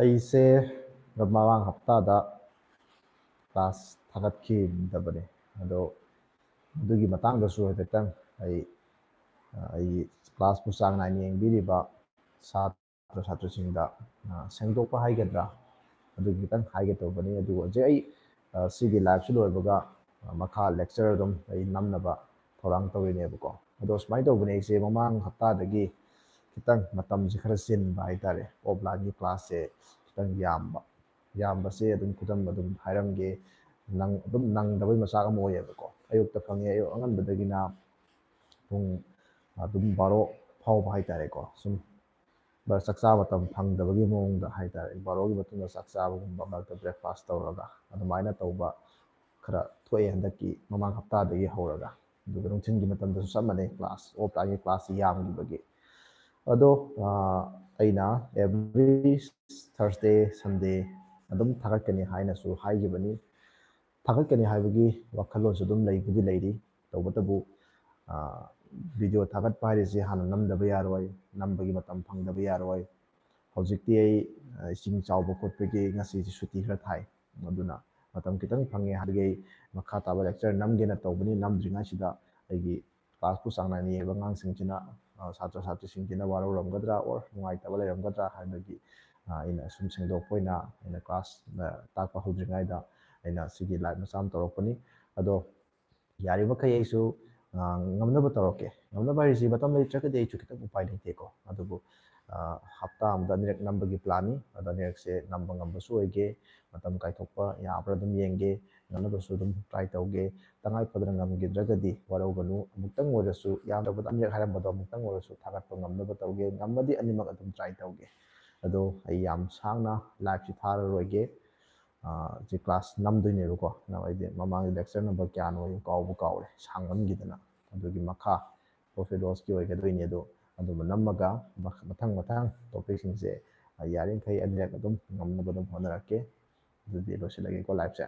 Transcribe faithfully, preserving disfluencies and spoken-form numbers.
ꯑꯩꯁꯦ ꯃꯃꯥꯡ ꯍꯞꯇꯥꯗ ꯀ꯭ꯂꯥꯁ ꯊꯥꯒꯠꯈꯤꯗꯕꯅꯦ꯫ ꯑꯗꯣ ꯑꯗꯨꯒꯤ ꯃꯇꯥꯡꯗꯁꯨ ꯍꯥꯏꯐꯦꯠꯇꯪ ꯑꯩ ꯑꯩꯒꯤ ꯀ꯭ꯂꯥꯁꯄꯨ ꯆꯥꯡ ꯅꯥꯏꯅ ꯌꯦꯡꯕꯤꯔꯤꯕ ꯁꯥꯇ꯭ꯔ ꯁꯥꯇ꯭ꯔꯤꯁꯤꯡꯗ ꯁꯦꯡꯗꯣꯛꯄ ꯍꯥꯏꯒꯗ꯭ꯔꯥ, ꯑꯗꯨꯒꯤ ꯈꯤꯇꯪ ꯍꯥꯏꯒꯦ ꯇꯧꯕꯅꯤ꯫ ꯑꯗꯨꯒ ꯍꯧꯖꯤꯛ ꯑꯩ ꯁꯤꯒꯤ ꯂꯥꯏꯞꯁꯤ ꯂꯣꯏꯕꯒ ꯃꯈꯥ ꯂꯦꯛꯆꯔ ꯑꯗꯨꯝ ꯑꯩ ꯅꯝꯅꯕ ꯊꯧꯔꯥꯡ ꯇꯧꯔꯤꯅꯦꯕꯀꯣ꯫ ꯑꯗꯣ ꯁꯨꯃꯥꯏꯅ ꯇꯧꯕꯅꯦ, ꯑꯩꯁꯦ ꯃꯃꯥꯡ ꯍꯞꯇꯥꯗꯒꯤ ꯈꯤꯇꯪ ꯃꯇꯝꯁꯦ ꯈꯔ ꯆꯤꯟꯕ ꯍꯥꯏꯇꯥꯔꯦ, ꯑꯣꯐꯂꯥꯏꯟꯒꯤ ꯀ꯭ꯂꯥꯁꯁꯦ ꯈꯤꯇꯪ ꯌꯥꯝꯕ꯫ ꯌꯥꯝꯕꯁꯦ ꯑꯗꯨꯝ ꯈꯨꯗꯝ ꯑꯗꯨꯝ ꯍꯥꯏꯔꯝꯒꯦ, ꯅꯪ ꯑꯗꯨꯝ ꯅꯪꯗꯕꯩ ꯃꯆꯥꯛ ꯑꯃ ꯑꯣꯏꯌꯦꯕꯀꯣ꯫ ꯑꯌꯨꯛꯇ ꯐꯪꯉꯦ, ꯑꯌꯨꯛ ꯑꯉꯟꯕꯗꯒꯤꯅ ꯄꯨꯡ ꯑꯗꯨꯝ ꯕꯥꯔꯣ ꯐꯥꯎꯕ ꯍꯥꯏꯇꯥꯔꯦꯀꯣ꯫ ꯁꯨꯝ ꯆꯥꯛ ꯆꯥꯕ ꯃꯇꯝ ꯐꯪꯗꯕꯒꯤ ꯃꯑꯣꯡꯗ ꯍꯥꯏꯇꯥꯔꯦ, ꯕꯥꯔꯣꯒꯤ ꯃꯇꯨꯡꯗ ꯆꯥꯛ ꯆꯥꯕꯒꯨꯝꯕ, ꯃꯔꯛꯇ ꯕ꯭ꯔꯦꯛꯐꯥꯁ ꯇꯧꯔꯒ ꯑꯗꯨꯃꯥꯏꯅ ꯇꯧꯕ ꯈꯔ ꯊꯣꯛꯑꯦ ꯍꯟꯗꯛꯀꯤ ꯃꯃꯥꯡ ꯍꯞꯇꯥꯗꯒꯤ ꯍꯧꯔꯒ꯫ ꯑꯗꯨꯒ ꯅꯨꯡꯊꯤꯜꯒꯤ ꯃꯇꯝꯗꯁꯨ ꯆꯞ ꯃꯥꯟꯅꯩ, ꯀ꯭ꯂꯥꯁ ꯑꯣꯐꯂꯥꯏꯟꯒꯤ ꯀ꯭ꯂꯥꯁꯁꯤ ꯌꯥꯝꯈꯤꯕꯒꯤ꯫ ꯑꯗꯣ ꯑꯩꯅ ꯑꯦꯕ꯭ꯔꯤ ꯊꯔꯁꯗꯦ, ꯁꯟꯗꯦ ꯑꯗꯨꯝ ꯊꯥꯒꯠꯀꯅꯤ ꯍꯥꯏꯅꯁꯨ ꯍꯥꯏꯈꯤꯕꯅꯤ꯫ ꯊꯥꯒꯠꯀꯅꯤ ꯍꯥꯏꯕꯒꯤ ꯋꯥꯈꯜꯂꯣꯟꯁꯨ ꯑꯗꯨꯝ ꯂꯩꯕꯨꯗꯤ ꯂꯩꯔꯤ꯫ ꯇꯧꯕꯇꯕꯨ ꯚꯤꯗꯤꯑꯣ ꯊꯥꯒꯠꯄ ꯍꯥꯏꯔꯤꯁꯦ ꯍꯥꯟꯅ ꯅꯝꯗꯕ ꯌꯥꯔꯣꯏ, ꯅꯝꯕꯒꯤ ꯃꯇꯝ ꯐꯪꯗꯕ ꯌꯥꯔꯣꯏ꯫ ꯍꯧꯖꯤꯛꯇꯤ ꯑꯩ ꯏꯁꯤꯡ ꯆꯥꯎꯕ ꯈꯣꯠꯄꯒꯤ ꯉꯁꯤꯁꯦ ꯁꯨꯇꯤ ꯈꯔ ꯊꯥꯏ, ꯑꯗꯨꯅ ꯃꯇꯝ ꯈꯤꯇꯪ ꯐꯪꯉꯦ ꯍꯥꯏꯕꯒꯤ ꯑꯩ ꯃꯈꯥ ꯇꯥꯕ ꯂꯦꯛꯆꯔ ꯅꯝꯒꯦꯅ ꯇꯧꯕꯅꯤ꯫ ꯅꯝꯗ꯭ꯔꯤꯉꯩꯁꯤꯗ ꯑꯩꯒꯤ ꯀ꯭ꯂꯥꯁꯄꯨ ꯆꯥꯡ ꯅꯥꯏꯅ ꯌꯦꯡꯕ ꯑꯉꯥꯡꯁꯤꯡꯁꯤꯅ, ꯁꯥꯇ꯭ꯔ ꯁꯥꯇ꯭ꯔꯤꯁꯤꯡꯁꯤꯅ ꯋꯥꯔꯧꯔꯝꯒꯗ꯭ꯔꯥ ꯑꯣꯔ ꯅꯨꯡꯉꯥꯏꯇꯕ ꯂꯩꯔꯝꯒꯗ꯭ꯔꯥ ꯍꯥꯏꯕꯒꯤ ꯑꯩꯅ ꯁꯨꯝ ꯁꯦꯡꯗꯣꯛꯄ ꯑꯣꯏꯅ ꯑꯩꯅ ꯀ꯭ꯂꯥꯁ ꯇꯥꯛꯄ ꯍꯧꯗ꯭ꯔꯤꯉꯩꯗ ꯑꯩꯅ ꯁꯤꯒꯤ ꯂꯥꯏꯞ ꯃꯆꯥ ꯑꯃ ꯇꯧꯔꯛꯄꯅꯤ꯫ ꯑꯗꯣ ꯌꯥꯔꯤꯕꯃꯈꯩ ꯑꯩꯁꯨ ꯉꯝꯅꯕ ꯇꯧꯔꯛꯀꯦ꯫ ꯉꯝꯅꯕ ꯍꯥꯏꯔꯤꯁꯤ ꯃꯇꯝ ꯂꯩꯇ꯭ꯔꯒꯗꯤ ꯑꯩꯁꯨ ꯈꯤꯇꯪ ꯎꯄꯥꯏ ꯂꯩꯇꯦꯀꯣ꯫ ꯑꯗꯨꯕꯨ ꯍꯞꯇꯥ ꯑꯃꯗ ꯑꯅꯤꯔꯛ ꯅꯝꯕꯒꯤ ꯄ꯭ꯂꯥꯟꯅꯤ꯫ ꯑꯗꯣ ꯑꯅꯤꯔꯛꯁꯦ ꯅꯝꯕ ꯉꯝꯕꯁꯨ ꯑꯣꯏꯒꯦ, ꯃꯇꯝ ꯀꯥꯏꯊꯣꯛꯄ ꯌꯥꯕ꯭ꯔꯥ ꯑꯗꯨꯝ ꯌꯦꯡꯒꯦ꯫ ꯉꯝꯅꯕꯁꯨ ꯑꯗꯨꯝ ꯇ꯭ꯔꯥꯏ ꯇꯧꯒꯦ꯫ ꯇꯉꯥꯏ ꯐꯗꯅ ꯉꯝꯈꯤꯗ꯭ꯔꯒꯗꯤ ꯋꯥꯔꯧꯒꯅꯨ, ꯑꯃꯨꯛꯇꯪ ꯑꯣꯏꯔꯁꯨ, ꯌꯥꯝꯗ꯭ꯔꯕꯗ ꯑꯅꯤꯔꯛ ꯍꯥꯏꯔꯝꯕꯗꯣ ꯑꯃꯨꯛꯇꯪ ꯑꯣꯏꯔꯁꯨ ꯊꯥꯒꯠꯄ ꯉꯝꯅꯕ ꯇꯧꯒꯦ꯫ ꯉꯝꯃꯗꯤ ꯑꯅꯤꯃꯛ ꯑꯗꯨꯝ ꯇ꯭ꯔꯥꯏ ꯇꯧꯒꯦ꯫ ꯑꯗꯣ ꯑꯩ ꯌꯥꯝ ꯁꯥꯡꯅ ꯂꯥꯏꯞꯁꯤ ꯊꯥꯔꯔꯣꯏꯒꯦ꯫ ꯁꯤ ꯀ꯭ꯂꯥꯁ ꯅꯝꯗꯣꯏꯅꯦꯕꯀꯣ꯫ ꯑꯩꯗꯤ ꯃꯃꯥꯡꯒꯤ ꯂꯦꯛꯆꯔ ꯅꯝꯕꯔ ꯀꯌꯥꯅꯣ ꯑꯩ ꯀꯥꯎꯕꯨ ꯀꯥꯎꯔꯦ, ꯁꯥꯡꯃꯟꯈꯤꯗꯅ꯫ ꯑꯗꯨꯒꯤ ꯃꯈꯥ ꯄ꯭ꯔꯣꯐꯤꯠ ꯂꯣꯁꯀꯤ ꯑꯣꯏꯒꯗꯣꯏꯅꯤ꯫ ꯑꯗꯣ ꯑꯗꯨꯝꯕ ꯅꯝꯃꯒ ꯃꯊꯪ ꯃꯊꯪ ꯇꯣꯄꯤꯛꯁꯤꯡꯁꯦ ꯌꯥꯔꯤꯈꯩ ꯑꯅꯤꯔꯛ ꯑꯗꯨꯝ ꯉꯝꯅꯕ ꯑꯗꯨꯝ ꯍꯣꯠꯅꯔꯛꯀꯦ꯫ ꯑꯗꯨꯗꯤ ꯂꯣꯏꯁꯤꯜꯂꯒꯦꯀꯣ ꯂꯥꯏꯞꯁꯦ꯫